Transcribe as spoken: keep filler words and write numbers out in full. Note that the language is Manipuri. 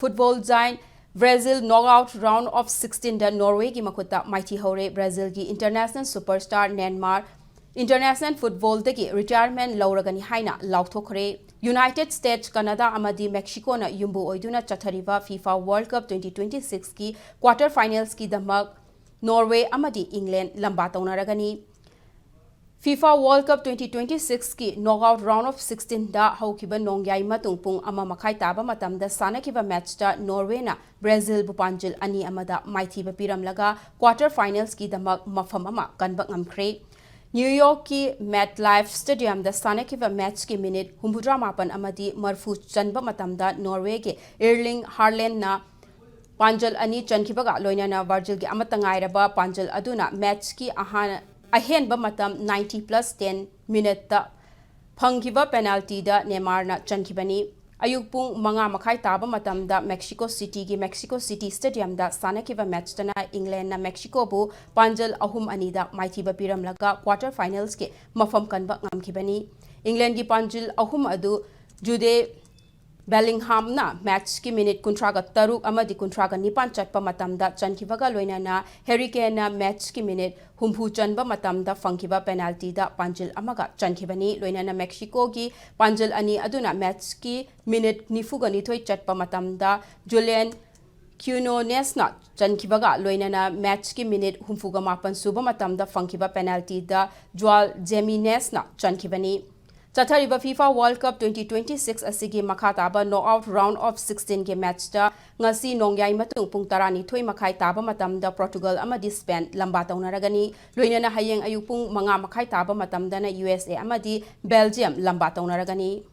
Football giant Brazil knockout round of sixteen the Norway ꯒꯤ ꯃꯈꯨꯠꯇ ꯃꯥꯏꯊꯤꯍꯧꯔꯦ꯫ Brazil ꯒꯤ international superstar Neymar international football ꯗꯒꯤ retirement ꯂꯧꯔꯒꯅꯤ ꯍꯥꯏꯅ ꯂꯥꯎꯊꯣꯛꯈ꯭ꯔꯦ꯫ United States, Canada ꯑꯃꯗꯤ Mexico ꯅ ꯌꯨꯝꯕꯨ ꯑꯣꯏꯗꯨꯅ ꯆꯠꯊꯔꯤꯕ FIFA World Cup twenty twenty-six ꯀꯤ quarter finals ꯀꯤꯗꯃꯛ Norway ꯑꯃꯗꯤ England ꯂꯝꯕꯥ ꯇꯧꯅꯔꯒꯅꯤ꯫ FIFA World Cup twenty twenty-six ꯀꯤ knockout round of sixteen ꯗ ꯍꯧꯈꯤꯕ ꯅꯣꯡꯌꯥꯏ ꯃꯇꯨꯡ ꯄꯨꯡ ꯑꯃ ꯃꯈꯥꯏ ꯇꯥꯕ ꯃꯇꯝꯗ ꯁꯥꯟꯅꯈꯤꯕ match ꯇ Norway ꯅ Brazil ꯕꯨ ꯄꯥꯟꯖꯤꯜ ꯑꯅꯤ ꯑꯃꯗ ꯃꯥꯏꯊꯤꯕ ꯄꯤꯔꯝꯂꯒ quarter finals ꯀꯤꯗꯃꯛ ꯃꯐꯝ ꯑꯃ ꯀꯟꯕ ꯉꯝꯈ꯭ꯔꯦ꯫ New York ꯀꯤ MetLife Stadium ꯗ ꯁꯥꯟꯅꯈꯤꯕ match ꯀꯤ minute ꯍꯨꯝꯐꯨꯇꯔꯥ ꯃꯥꯄꯟ ꯑꯃꯗꯤ ꯃꯔꯐꯨ ꯆꯟꯕ ꯃꯇꯝꯗ Norway ꯒꯤ Erling Haaland ꯅ ꯄꯥꯟꯖꯜ ꯑꯅꯤ ꯆꯟꯈꯤꯕꯒ ꯂꯣꯏꯅꯅ Brazil ꯒꯤ ꯑꯃꯠꯇ ꯉꯥꯏꯔꯕ ꯄꯥꯟꯖꯜ ꯑꯗꯨꯅ match ꯀꯤ ꯑꯍꯥꯟ-, ꯑꯍꯦꯟꯕ ꯃꯇꯝ ninety plus ten minute ꯇ ꯐꯪꯈꯤꯕ penalty ꯗ Neymar ꯅ ꯆꯟꯈꯤꯕꯅꯤ꯫ ꯑꯌꯨꯛ ꯄꯨꯡ ꯃꯉꯥ ꯃꯈꯥꯏ ꯇꯥꯕ ꯃꯇꯝꯗ Mexico City ꯒꯤ Mexico City Stadium ꯗ ꯁꯥꯟꯅꯈꯤꯕ match ꯇꯅ England ꯅ Mexico ꯕꯨ ꯄꯥꯟꯖꯜ ꯑꯍꯨꯝ ꯑꯅꯤꯗ ꯃꯥꯏꯊꯤꯕ ꯄꯤꯔꯝꯂꯒ quarter finals ꯀꯤ ꯃꯐꯝ ꯀꯟꯕ ꯉꯝꯈꯤꯕꯅꯤ꯫ England ꯒꯤ ꯄꯥꯟꯖꯤꯜ ꯑꯍꯨꯝ ꯑꯗꯨ Jude Bellingham ꯅ match ꯀꯤ minute ꯀꯨꯟꯊ꯭ꯔꯥꯒ ꯇꯔꯨꯛ ꯑꯃꯗꯤ ꯀꯨꯟꯊ꯭ꯔꯥꯒ ꯅꯤꯄꯥꯟ ꯆꯠꯄ ꯃꯇꯝꯗ ꯆꯟꯈꯤꯕꯒ ꯂꯣꯏꯅꯅ Harry Kane ꯅ match ꯀꯤ minute ꯍꯨꯝꯐꯨ ꯆꯟꯕ ꯃꯇꯝꯗ ꯐꯪꯈꯤꯕ penalty ꯗ ꯄꯥꯟꯖꯤꯜ ꯑꯃꯒ ꯆꯟꯈꯤꯕꯅꯤ꯫ ꯂꯣꯏꯅꯅ Mexico ꯒꯤ ꯄꯥꯟꯖꯤꯜ ꯑꯅꯤ ꯑꯗꯨꯅ match ꯀꯤ minute ꯅꯤꯐꯨꯒ ꯅꯤꯊꯣꯏ ꯆꯠꯄ ꯃꯇꯝꯗ Julian Quiñones ꯅ ꯆꯟꯈꯤꯕꯒ ꯂꯣꯏꯅꯅ match ꯀꯤ minute ꯍꯨꯝꯐꯨꯒ ꯃꯥꯄꯟ ꯁꯨꯕ ꯃꯇꯝꯗ ꯐꯪꯈꯤꯕ penalty ꯗ Joao Jimenez ꯅ ꯆꯟꯈꯤꯕꯅꯤ꯫ ꯆꯠꯊꯔꯤꯕ FIFA World Cup twenty twenty-six ꯑꯁꯤꯒꯤ ꯃꯈꯥ ꯇꯥꯕ knockout round of sixteen ꯒꯤ match ꯇ ꯉꯁꯤ ꯅꯣꯡꯌꯥꯏ ꯃꯇꯨꯡ ꯄꯨꯡ ꯇꯔꯥꯅꯤꯊꯣꯏ ꯃꯈꯥꯏ ꯇꯥꯕ ꯃꯇꯝꯗ Portugal ꯑꯃꯗꯤ Spain ꯂꯝꯕꯥ ꯇꯧꯅꯔꯒꯅꯤ꯫ ꯂꯣꯏꯅꯅ ꯍꯌꯦꯡ ꯑꯌꯨꯛ ꯄꯨꯡ ꯃꯉꯥ ꯃꯈꯥꯏ ꯇꯥꯕ ꯃꯇꯝꯗꯅ U S A ꯑꯃꯗꯤ Belgium ꯂꯝꯕꯥ ꯇꯧꯅꯔꯒꯅꯤ꯫